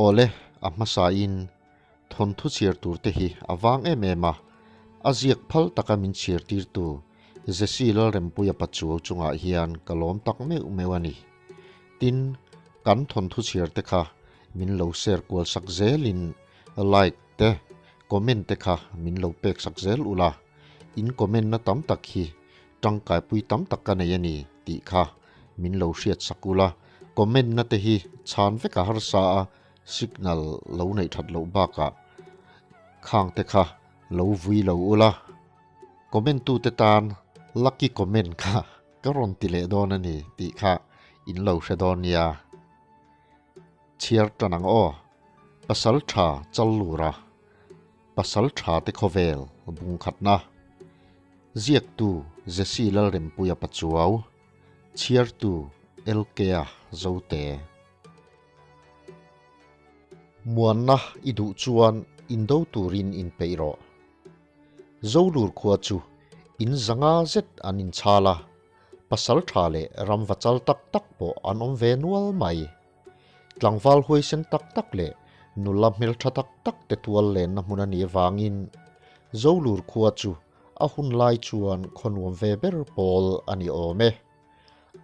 Awle, a hmasain thawnthu chhiar tur te hi a vang em em a, a ziak phal taka min chhiar tirtu Jesse Lalrempuia Pachuau chungah hian ka lawm tak meuh meuh a ni. Tin, kan thawnthu chhiar te kha min lo share kual sak zelin like te, comment te kha min lo pek sak zel ula, in comment na tam tak hi tangkaipui tam tak ka nei a ni tih kha min lo hriat sak ula, comment na te hi chhan vek a harsa a, signal lo neih that loh bakah khang te kha lo vui lo ula, comment tu te tan lucky comment kha ka rawn ti leh dawn a ni tih kha in lo hre dawn nia. Chhiar tan ang aw. Pasal tha chal lura. Pasal tha te khawvel bung khatna. Ziaktu Jesse Lalrempuia Pachuau. Chhiartu LK-a Zote. Muanna i duh chuan indo turin inpeih rawh. Zolur khua chu in zanga zet an inchhal a. Pasal tha leh ramva chal tak tak pawh an awm ve nual mai. Tlangval huaisen tak tak leh nula hmeltha tak tak te tual lenna hmun a nih avangin Zolur khua chu a hun lai chuan khaw nuam ve ber pawl a ni awm e.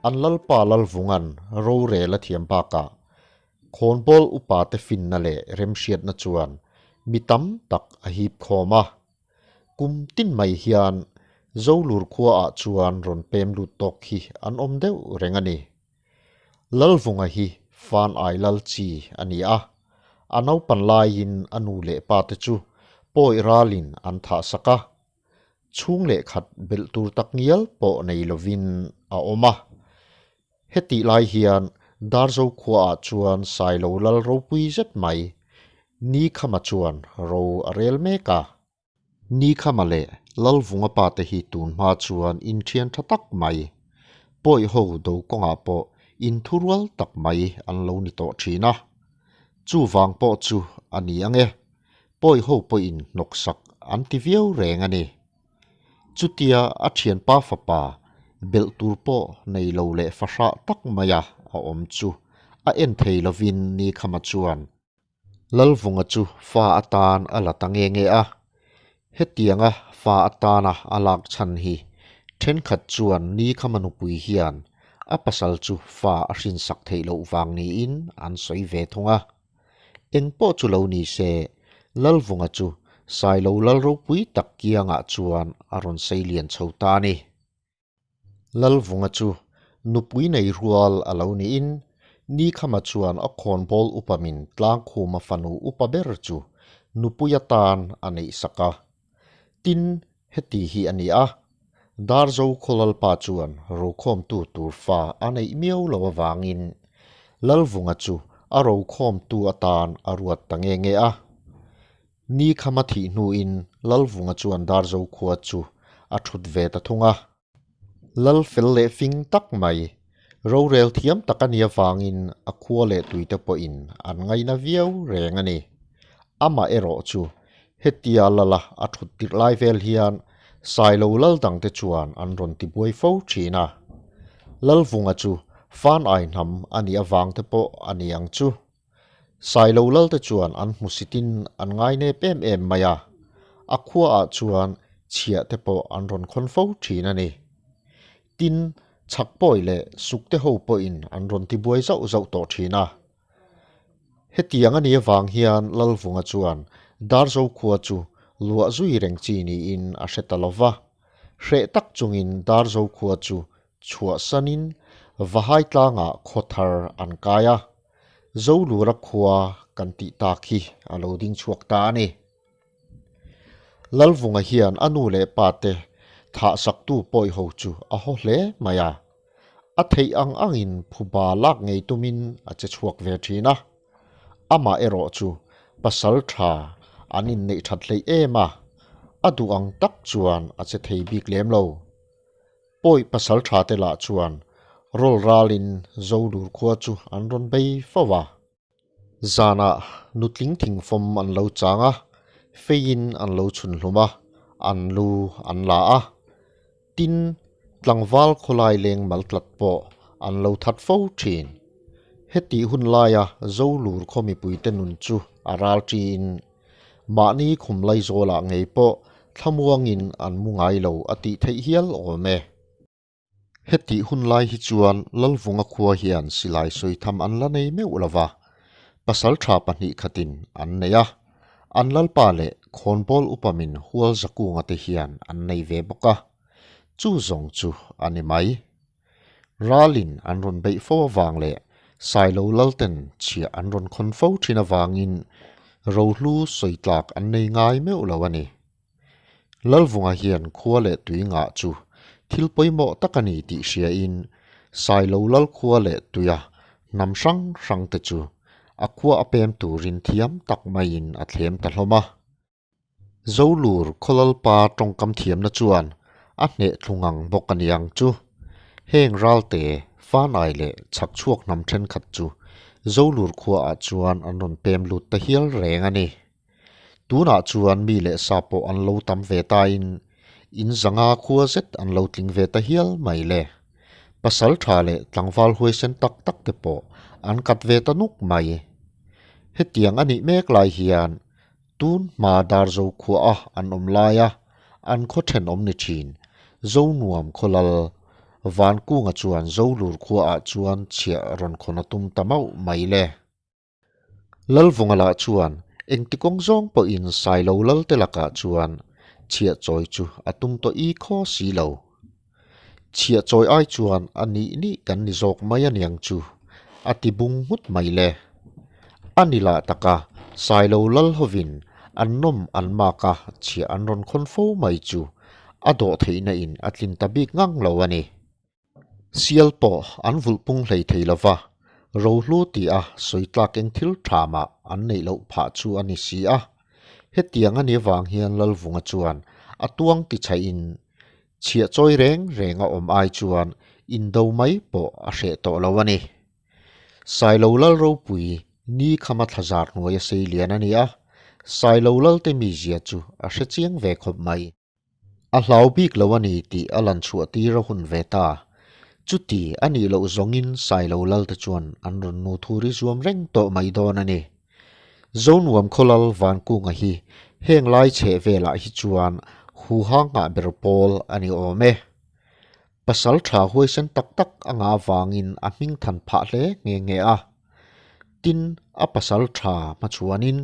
An lalpa Lalvunga'n rorel a thiam bakah Khawnbawl upa te finna leh remhriatna chuan mi tam tak a hip khawm a. Kum tin mai hian Zolur khuaah chuan rawn pem lut tawk hi an awm deuh reng a ni. Lalvunga hi fan ai lal chi a ni a, a naupan laiin a nu leh pa te chu pawi ralin an thah sak a, chhung leh khat belh tur tak ngial pawh nei lovin a awm a. Hetih lai hian Darzo khuaah chuan Sailo lal ropui zet mai Nikhama chuan ro a rel mek a. Nikhama leh Lalvunga pa te hi tun hma chuan inthian tha tak mai, pawi ho do kawngah pawh inthurual tak mai an lo ni tawh thin a. Chuvang pawh chu a ni ang e, pawi ho pawhin hnawksak an ti viau reng a ni. Chutia a thianpa fapa belh tur pawh nei lo leh fahrah tak maia a awm chu a en thei lovin Nikhama chuan Lalvunga chu fa atan a la ta nge nge a. Hetianga fa atana a lak chhan hi thenkhat chuan Nikhama nupui hian a pasal chu fa a hrinsak theih loh vang niin an sawi ve thung a. Eng pawh chu lo ni se, Lalvunga chu Sailo lal ropui tak kiangah chuan a rawn sei lian chho ta a ni. Lalvunga chu nupui nei rual a lo niin Nikhama chuan a khawnbawl upa min Tlangkhuma fanu upa ber chu nupui atan a neih sak a. Tin, heti hi a ni a, Darzo Khawlalpa chuan rokhawmtu tur fa a neih miau lo avangin Lalvunga chu a rokhawmtu atan a ruat ta nge nge a. Nikhama thih hnuin Lalvunga chuan Darzo khua chu a thut ve ta thung a. Lal fel leh fing tak mai, rorel thiam tak a nih avangin a khua leh tuite pawhin an ngaina viau reng a ni. Amah erawh chu hetia lala a thut tirh lai vel hian Sailo lal dangte chuan an rawn ti buai fo thin a. Lalvunga chu fan ai hnam a nih avangte pawh a ni ang chu. Sailo lalte chuan an hmusitin an ngainep em em mai a, a khuaah chuan chhiah te pawh an rawn khawn fo thin a ni. Tin, chhak pawi leh sukte ho pawhin an rawn tibuai zauh zauh tawh thin a. Hetiang a nih avang hian Lalvunga chuan Darzo khua chu luah zui reng chi niin a hre ta lo va, hreh tak chungin Darzo khua chu chhuahsanin Vahai tlangah khaw thar an kai a. Zolura khua kan tih tak hi a lo ding chhuak ta a ni. Lalvunga hian a nu leh pa te thah saktu pawi ho chu a haw hle mai a. A theih ang angin phuba lak ngei tumin a che chhuak ve thin a. Amah erawh chu pasal tha an inneih that hleih em a, a duh ang tak chuan a che thei bik lem lo. Pawi pasal tha te lah chuan rawl ralin Zolur khua chu an rawn bei fo a. Zanah nutling thingfawm an lo chang a, feiin an lo chhun hlum a, an lu an la a. Tin, tlangval khawlai leng mal tlat pawh an lo that fo thin. Hetih hun laia Zolur khaw mipuite nun chu a ral ṭiin mahni khum laizawlah ngei pawh thlamuangin an mu ngai lo a tih theih hial awm e. Hetih hun lai hi chuan Lalvunga khua hian silai sawi tham an la nei meuh lo va, pasalṭha pahnih khatin an nei a, an lalpa leh khawnbawl upamin hual zakunga te hian an nei ve bawk a, chu zawng chu a ni mai. Ralin an rawn beih fo avang leh Sailo Lalten chhiah an rawn khawn fo thin avangin rohlu sawi tlak an nei ngai meuh lo a ni. Lalvunga hian khua leh tui ngah chu thil pawimawh tak a ni tih hriain Sailo Lal khua leh tuia hnam hrang hrang te chu a khua a pem turin thiam tak maiin a thlem ta hlawm a. Zolur khawlalpa tawngkam thiamna chuan a hneh thlu ngang bawk a niang chu. Heng ralte, fanai leh chhak chhuak hnam thenkhat chu Zolur khuaah chuan an rawn pem lut ta hial reng a ni. Tunah chuan mi leh sa pawh an lo tam ve tain in zanga khua zet an lo tling ve ta hial mai le. Pasal tha leh tlangval huaisen tak tak te pawh an kat ve ta nuk mai. Hetiang a nih mek lai hian Tun hma Darzo khuaha an awm laia an khaw thenawm ni thin, Zonuam khawlal Vankunga chuan Zolur khuaah chuan chhiah rawn khawn a tum ta mauh mai le. Lalvunga lah chuan engti kawng zawng pawhin Sailo Lalte lakah chuan chhiah chawi chu a tum tawh i khaw si lo. Chhiah chawi ai chuan a nih nih kan ni zawk mai a niang chu, a ti bung nghut mai le. A ni lah taka Sailo lal hovin an nawm an mak a chhiah an rawn khawn fo mai chu a dawh theihna in a tlin ta bik ngang lo a ni. Sial pawh an vulh pung hlei thei lo va, rohlu ti a sawi tlak eng thil tha mah an neih loh phah chu a ni si a. Hetiang a ni avang hian Lalvunga chuan a tuang ti chhaihin Chhiah chawi reng reng a awm ai chuan indo mai pawh a hreh tawh lo a ni. Sailo Lal ropui ni khama thlazar hnuai a sei lian a ni a, Sailo Lalte mizia chu a hre chiang ve khawp mai. A hlau bik lo a ni tih a lan chhuah tir a hun ve ta. Chuti a nih loh zawngin Sailo Lalte chuan an rawn nu thuri zuam reng tawh mai dawn a ni. Zonuam khawlal Vankunga hi heng lai chheh velah hi chuan huha nghah ber pawl a ni awm e. Pasal tha huaisen tak tak a ngah vangin a hming than phah hle nghe nghe a. Tin, a pasal tha hmachhuanin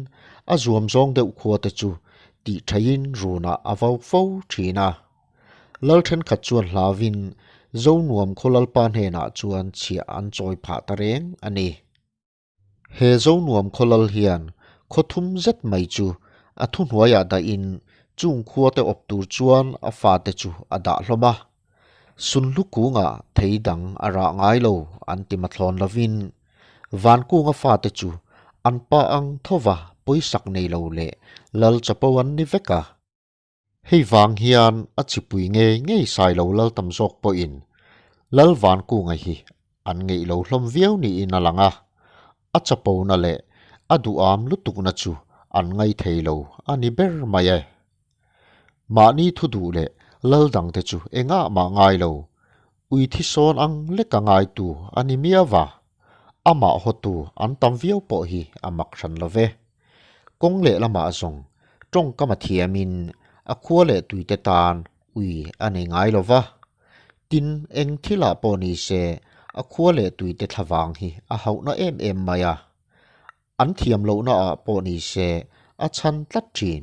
a zuam zawng deuh khua te chu tih thaiin runah a vau fo thin a. Lal thenkhat chuan hlauvin Zonuam khawlalpa hnenah chuan chhiah an chawi phah ta reng a ni. He Zonuam khawlal hian khaw thum zet mai chu a thuhnuaiah dahin chung khuate awp tur chuan a fate chu a dah hlawm a. Sunhlu kungah thei dang a rah ngai lo an ti mathlawn lovin Vankunga fate chu an pa ang thova pawisak nei lo leh lal chapo an ni vek a. Hei vang hian a chipui ngei ngei Sailo lal tam zawk pawhin Lal Vankunga hi an ngeih lo hlawm viau niin a lang a, a chapona leh a duham lutukna chu an ngai thei lo a ni ber mai e. Mahni thu duh leh lal dangte chu engah mah ngai lo, ui thi sawn ang leka ngaitu a ni miau va, amah hawtu an tam viau pawh hi a mak hran lo ve. Kawng leh lamah zawng tawngkam a thiamin a khua leh tuite tan ui a nei ngai lo va. Tin, eng thilah pawh ni se a khua leh tuite thlavang hi a hauhna em em mai a. An thiam lohnaah pawh ni se a chhan tlat thin.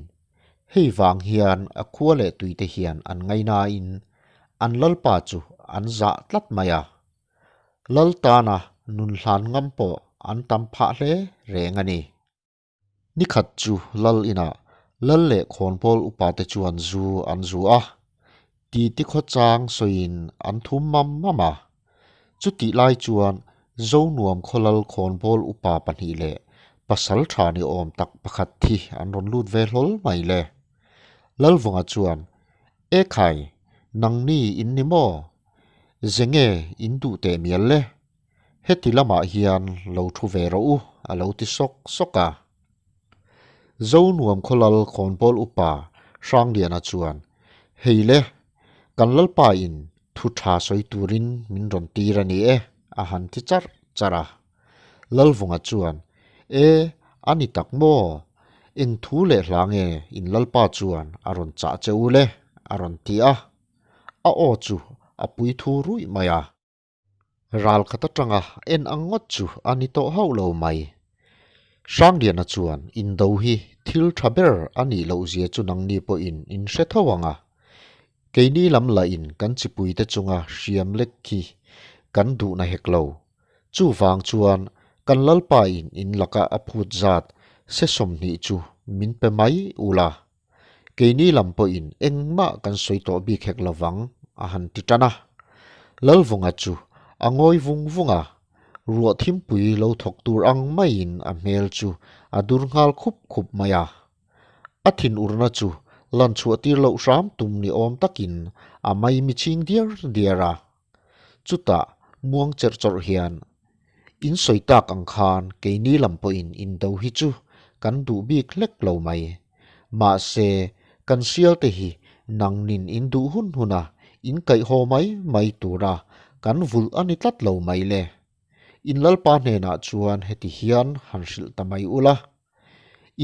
Hei vang hian a khua leh tuite hian an ngainain an lalpa chu an zah tlat mai a. Lal tana nun hlan ngam pawh an tam phah hle reng a ni. Nikhat chu Lal inah Lal leh Khawnpawl upate chuan zu an zu a, titi khawchang sawiin an thum mam mam a. Chutih lai chuan Zonuam khaw Lal Khawnpawl upa pahnih leh pasal tha ni awm tak pakhat thi an rawn lut ve hlawl mai le. Lalvunga chuan, Ekhai, nangni in ni maw? Ze nge in duh teh mial le? Heti lamah hian lo thu ve rawh u, a lo ti sawk sawk a. Zonuam khawlal khawnbawl upa Hrangliana chuan, Hei le, kan Lalpa in thu tha sawi turin min rawn tir a ni e, a han ti charh charh a. Lalvunga chuan, E, a ni tak maw? Eng thu leh hla nge in Lalpa chuan a rawn chah che u le? a rawn ti a. A aw chu a pui thu ruih mai a. Ral khat atanga en ang ngawt chu a ni tawh hauh lo mai. Hrangliana chuan indo hi thil tha ber a nih loh zia chu nangni pawhin in hre tho ang a. Keini lam lahin kan chipuite chunga hriam lek khi kan duhna hek lo. Chuvang chuan kan Lalpa in in laka a phut zat se 20 chu min pe mai ula. Keini lam pawhin engmah kan sawi tawh bik hek lovang a han ti tan a. Lalvunga chu a ngawi vung vung a, ruah thimpui lo thawk tur ang maiin a hmel chu a dur nghal khup khup mai a. A thinurna chu lan chhuah tir loh hram tum ni awm takin a maimi chhing diar diar a. Chutah muang cherh chawrh hian, In sawi tak ang khan keini lam pawhin indo hi chu kan duh bik hlek lo mai. Mahse, kan sialte hi nangnin in duh hun huna in kaihhaw mai mai tura kan vulh a ni tlat lo mai le. In Lalpa hnenah chuan heti hian han hrilh ta mai ula,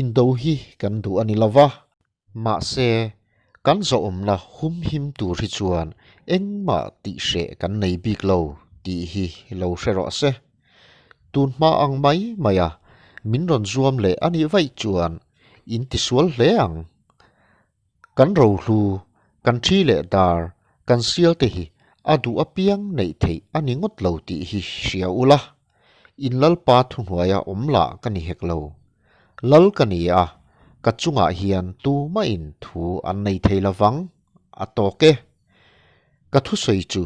Indo hi kan duh a ni lova. Mahse, kan zawhawmna humhim tur hi chuan engmah tih hreh kan nei bik lo tih hi lo hre rawh se. Tun hma ang mai maia min rawn zuam leh a nih vaih chuan in tisual hle ang. Kan rohlu, kan thi leh dar, kan sial te hi a duh apiang neih theih a ni ngawt lo tih hi hria ula. In Lalpa thuhnuaia awm lah ka ni hek lo. Lal ka ni a, ka chungah hian tumahin thu an nei thei lovang, a tawk e. Ka thusawi chu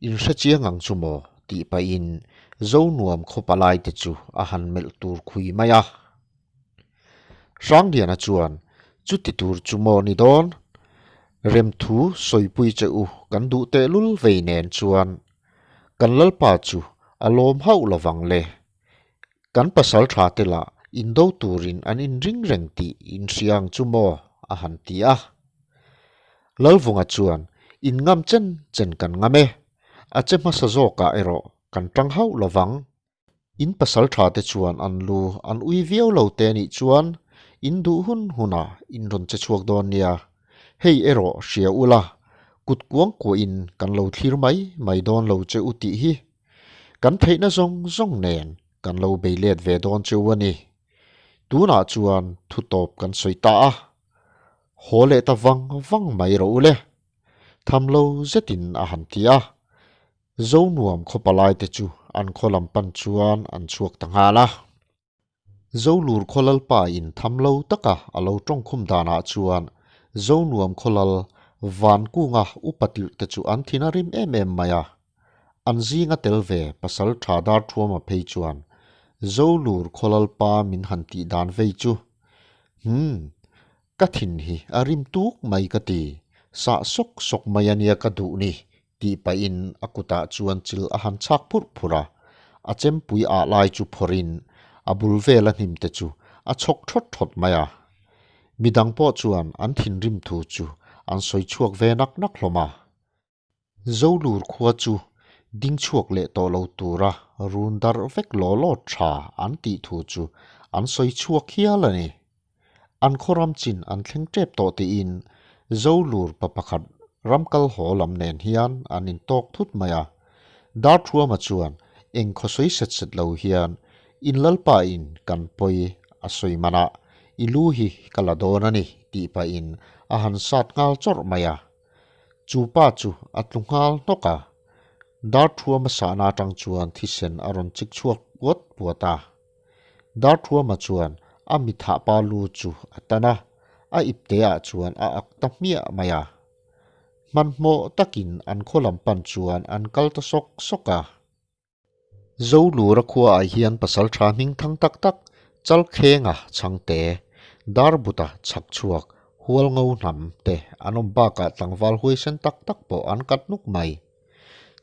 in hre chiang ang chu maw tih pahin Zonuam khaw palaite chu a han melh tur khui mai a. Hrangliana chuan, Chuti tur chu maw ni dawn? Remthu sawipui che u kan duh tehlul vei nen chuan Kan Lalpa chu a lawm hauh lovang le. Kan pasal tha te lah indo turin an inring reng tih inhria ang chu maw? a han ti a. Lalvunga chuan, In ngam chen chen kan ngam e. A che hmasa zawkah erawh kan tang hauh lovang. In pasal tha te chuan an lu an ui viau lo te nih chuan in duh hun hunah in rawn che chhuak dawn nia. Hei erawh hria ula, kut kuang kuahin kan lo thlir mai mai dawn lo che u tih hi. Kan theihna zawng zawng nen kan lo bei let ve dawn che u a ni. Tunah chuan thu tawp kan sawi ta a, haw leh ta vang vang mai rawh u le. Tham lo zetin a han ti a. Zonuam khaw palaite chu an khaw lam pan chuan an chhuak ta nghal a. Zolur khaw lalpa in tham lo taka a lo tawngkhum danah chuan Zonuam khaw lal Vankunga upa tirh te chu an thin a rim em em mai a. An zinga tel ve pasal tha Darthuama phei chuan Zolur khaw lalpa min han tih dan vei chu Hum, ka thin hi a rim tuk mai ka ti, sah sawk sawk mai ania ka duh ni tih pahin a kutah chuan chil a han chhak phurh phurh a, a chempui ah lai chu phawrhin a bul vela hnim te chu a chhawk thawt thawt mai a. Midang pawh chuan an thinrim thu chu an sawi chhuak ve nak nak hlawm a. Zolur khua chu ding chhuak leh tawh lo tura run darh vek law law tha an tih thu chu an sawi chhuak hial a ni. An khaw ram chin an thleng tep tawh tiin Zolur pa pakhat ram kal haw lam nen hian an intawk thut mai a. Darthuama chuan eng khaw sawi set set lo hian In Lalpa in kan pawi a sawi manah i lu hi ka la dawn a ni tih pahin a han sat nghal chawrh mai a. Chu pa chu a tlu nghal hnawk a. Darthuama sahna atang chuan thisen a rawn chik chhuak puat puat a. Darthuama chuan a mithah pa lu chu a tan a, a ipte ah chuan a ak ta hmiah mai a. Hmanhmawh takin an khaw lam pan chuan an kal ta sawk sawk a. Zolura khua ah hian pasal tha hming thang tak tak Chalkhenga chhangte, Darbuta chhak chhuak, Hualngo hnam te an awm bakah tlangval huaisen tak tak pawh an kat nuk mai.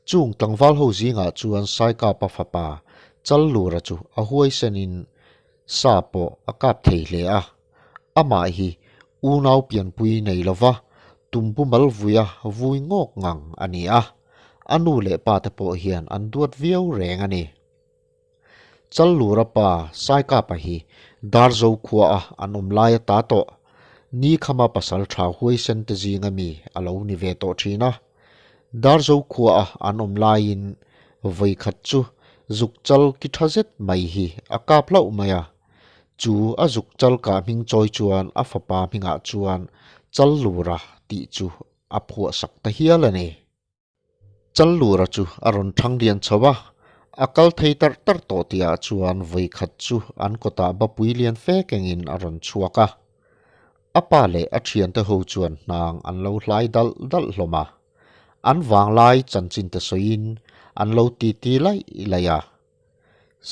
Chung tlangval ho zingah chuan Saikapa fapa Challura chu a huaisenin sa pawh a kap thei hle a. Amah hi unau pianpui nei lova tumbu mal vuia vui ngawk ngang a ni a, a nu leh pa te pawh hian an duat viau reng a ni. Challura pa Saikapa hi Darzo khua a an awm lai ata tawh Nikhama pasal tha huaisen te zinga mi a lo ni ve tawh thin a. Darzo khua a an awm laiin vawikhat chu zuk chal ki tha zet mai hi a kap hlauh mai a. Chu a zuk chal kah hming chawi chuan a fapa hmingah chuan Challura tih chu a phuahsak ta hial a ni. Challura chu a rawn thang lian chho a, a kal thei tarh tarh tawh tihah chuan vawikhat chu an kawtah bapui lian fe kengin a rawn chhuak a. A pa leh a thiante ho chuan hnang an lo hlai dalh dalh hlawm a, an vanglai chanchinte sawiin an lo titi laih laih a.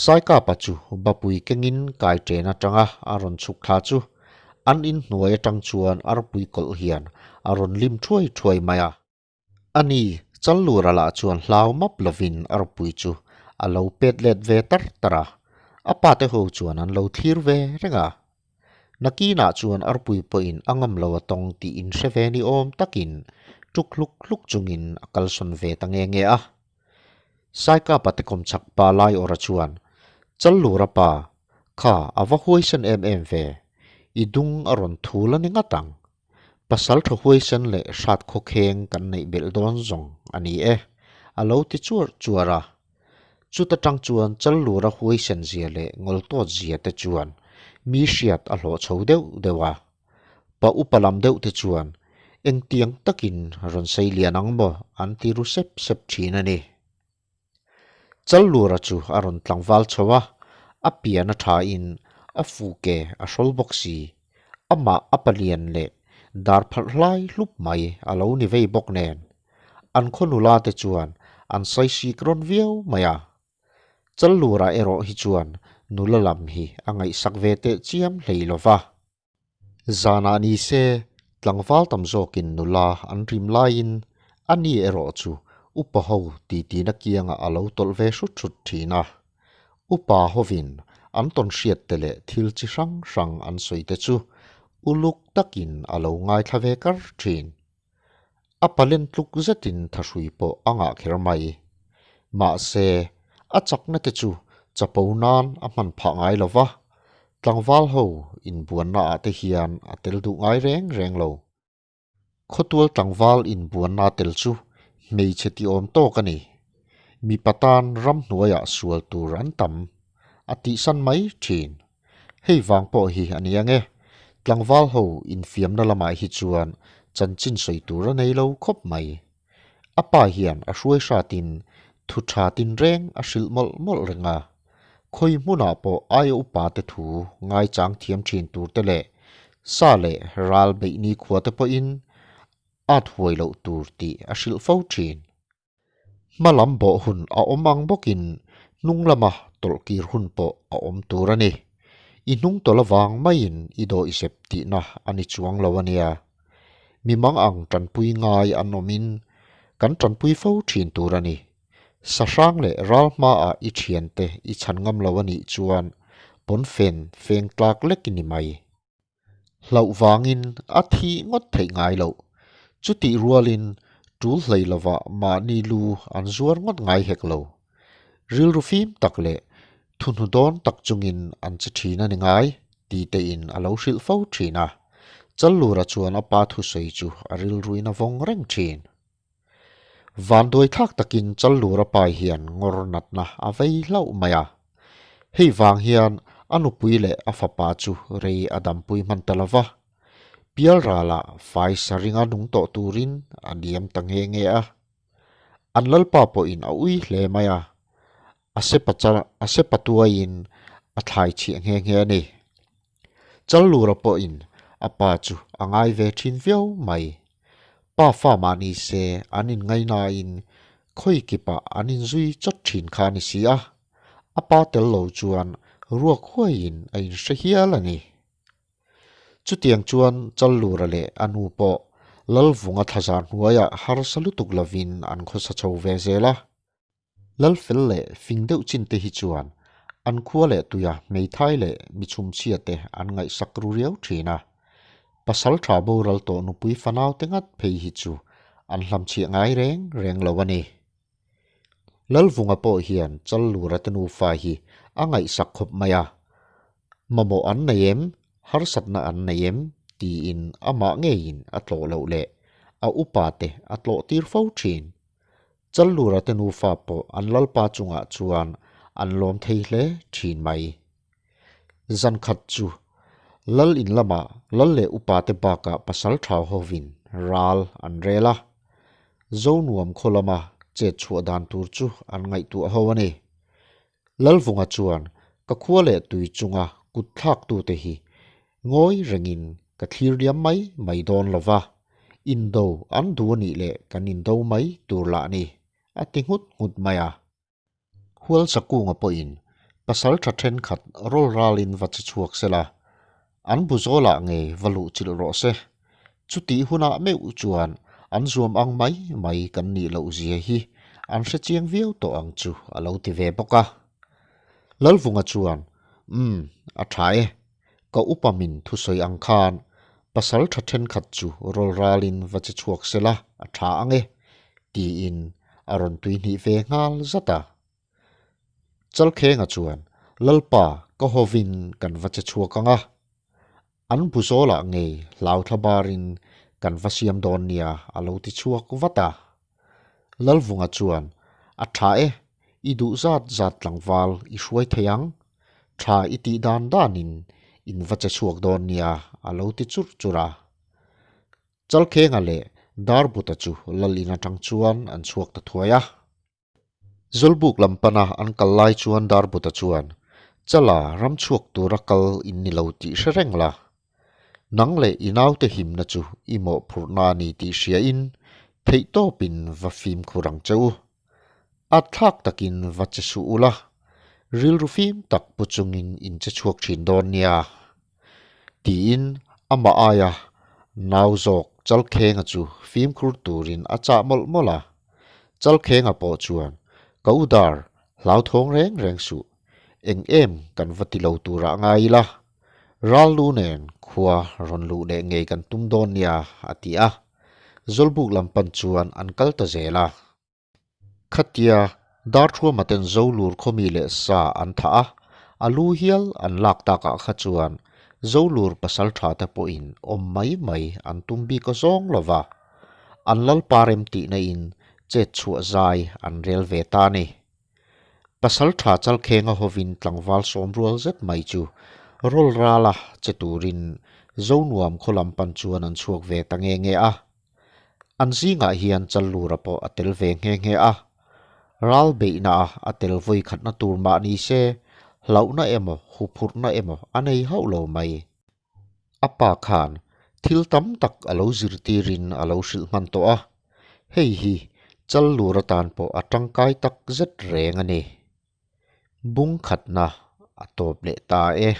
Saikapa chu bapui kengin kai ṭen aṭanga a rawn chhuk thla chu an inhnuai aṭang chuan arpui kawlh hian a rawn lim ṭhuai ṭhuai mai a. Ani, Challura lah chuan hlau map lovin a ropui chu a lo pet let ve tar tar a, a pate ho chuan an lo thlir ve reng a. Nakinah chuan a ropui pawhin a ngam lo a tawng tih inhre ve ni awm takin tuk hluk hluk chungin a kalsawn ve ta nge nge a. Saikapa te kawmchhak pa Laiawra chuan, Challura pa, kha a va huaisen em em ve, i dung a rawn thul a ni ngat ang. Pasal tha huaisen leh hrat khawkheng kan neih belh dawn zawng a ni e, a lo ti chuar chuar a. Chuta tang chuan Challura huaisen zia leh ngawltawt zia te chuan mi hriat a hlawh chho deuh deuh a. Pa upa lam deuh te chuan engtiang takin rawn sei lian ang maw an ti ru sep sep thin a ni. Challura chu a rawn tlangval chho a, a pian a thain a fu ke a hrawl bawk si. Amah a palian leh dar pharh hlai hlup mai a lo ni vei bawk nen. An khaw nula te chuan an saisik rawn viau mai a. Challura erawh hi chuan nula lam hi a ngaihsak ve teh chiam hlei lo va. Zanah ni se, tlangval tam zawkin nula an rim laiin a ni erawh chu upa ho titina kiangah a lo tawlh ve hrut hrut thin a. Upa hovin an tawn hriat te leh thil chi hrang hrang an sawi te chu uluk takin a lo ngaithla ve kar thin. A palen tluk zetin thahrui pawh a ngah kher mai. Mahse, a chakna te chu chapo nan a hman phah ngai lo va, tlangval ho inbuanna ah te hian a tel duh ngai reng reng lo. Khawtual tlangval inbuanna tel chu hmeichhe tiawm tawk a ni. Mipa tan ramhnuaiah sual tur an tam, a tihsan mai thin. Hei vang pawh hi a ni ang e, tlangval ho infiamna lamah hi chuan chanchin sawi tur a nei lo khawp mai. A pa hian a hruai hratin thu tha tinreng a hrilh mawlh mawlh reng a, khawi hmunah pawh aia upa te thu ngaichang thiam thin tur te leh sa leh ral beih nikhua te pawhin at huai loh tur tih a hrilh fo thin. Hma lam bawh hun a awm ang bawkin hnung lama tawlh kir hun pawh a awm tur a ni. I hnung tawlh avang maiin i daw i zep tihna a ni chuang lo a nia. Mi mang ang tanpui ngai an awmin kan tanpui fo thin tur a ni. Sahrang leh ral hmaah i thiante i chhan ngam lo a nih chuan pawnfen feng tlak lek i ni mai. Hlauh vangin a thi ngawt theih ngai loh. Chutih rualin tul hlei lovah mahni lu an zuar ngawt ngai hek lo. Rilru fim tak leh thuhnu dawn tak chungin an che thin a ni ngai, ti tein a lo hrilh fo thin a. Challura chuan a pa thusawi chu a rilruin a vawng reng thin. Vanduai thlak takin Challura pai hian ngawr natna a vei hlauh mai a. Hei vang hian a nupui leh a fapa chu rei a dampui hman ta lo va. Pialralah fai sa ringa nung tawh turin a liam ta nghe nghe a. An lalpa pawhin a ui hle mai a, a sepa a sepa tuaiin a thlai chhiah nghe nghe a ni. Challura pawhin a pa chu a ngai ve thin viau mai. Pa fa mah ni se an inngaihnain khawi kipah an inzui chawt thin kha a ni si a, a pa tel lo chuan ruak huaiin a inhre hial a ni. Chutiang chuan Challura leh a nu pawh Lalvunga thlazar hnuaiah harsa lutuk lovin an khawsa chho ve zel a. Lalfel leh fing deuh chin te hi chuan an khua leh tuia hmeithai leh mi chhumchhia te an ngaihsak ru riau thin a. Pasal tha boral tawh nupui fanau te ngat phei hi chu an hlamchhiah ngai reng reng lo a ni. Lalvunga pawh hian Challura te nufa hi a ngaihsak khawp mai a, Mamawh an nei em? Harsatna an nei em? tiin amah ngeiin a tlawh loh leh a upa te a tlawh tir fo thin. Challura te nufa pawh an lalpa chungah chuan an lawm thei hle thin mai. Zan khat chu Lal in lamah Lal leh upa te bakah pasal thau hovin ral an rel a. Zonuam khaw lama chet chhuah dan tur chu an ngaihtuah ho a ni. Lalvunga chuan ka khua leh tui chunga kut thlaktute hi ngawi rengin ka thlir liam mai mai dawn lo va, indo an duh a nih leh kan indo mai tur lah ni, a ti nghut nghut mai a. Hualsakunga pawhin pasal tha thenkhat rawl ralin va che chhuak sela, an bu zawlah ngei va luh chilh rawh se. Chutih hunah meuh chuan an zuam ang mai mai kan nih loh zia hi an hre chiang viau tawh ang chu a lo ti ve bawk a. Lalvunga chuan, Umm, a tha e. Ka upa min thusawi ang khan pasal tha thenkhat chu rawl ralin va che chhuak sela a tha ang e, tiin a rawn tuihnih ve nghal zat a. Chalkhenga chuan, Lalpa, ka hawin kan va che chhuak ang a. An bu zawlah ngei hlau thla barin kan va siam dawn nia a lo ti chhuak vat a. Lalvunga chuan, A tha e, i duh zat zat tlangval i hruai thei ang. Tha i tih dan danin in va che chhuak dawn nia a lo ti churh churh a. Chalkhenga leh Darbuta chu Lal in atang chuan an chhuak ta thuai a. Zawlbuk lam pana an kal lai chuan Darbuta chuan, Chala ram chhuak tura kal in ni lo tih hre reng la. Nang leh i naute himna chu i mawhphurhna a ni tih hriain theihtawpin va fimkhur ang che u. At thlak takin va che suh ula, rilru fim tak pu chungin in che chhuak thin dawn nia. Tiin amah aia nau zawk Chalkhenga chu fimkhur turin a chah mawlh mawlh a. Chalkhenga pawh chuan, Ka u dar, hlauthawng reng reng suh. Eng em kan va ti lo turah ngai ila. Ral lu nen khua rawn luh leh ngei kan tum dawn nia, a ti a. Zawlbuk lam pan chuan an kal ta zel a. Khatia Darthuama ten Zolur khawmi leh sa an thah a, a lu hial an lak takah kha chuan Zolur pasaltha te pawhin awm mai mai an tum bik a zawng lo va, an lalpa rem tihna in chet chhuah zai an rel ve ta a ni. Pasaltha Chalkhenga hovin tlangval sawm rual zet mai chu rawl rala che turin Zonuam khaw lam pan chuan an chhuak ve ta nge nge a. An zingah hian Challura pawh a tel ve nghe nghe a, ral beihna a a tel vawi khatna tur mah ni se, hlauhna emaw huphurhna emaw a nei hauh lo mai. A pa khan thil tam tak a lo zirtirin a lo hrilh hman tawh a, hei hi Challur atan pawh a tangkai tak zet reng a ni. Bung khatna a tawp leh ta e.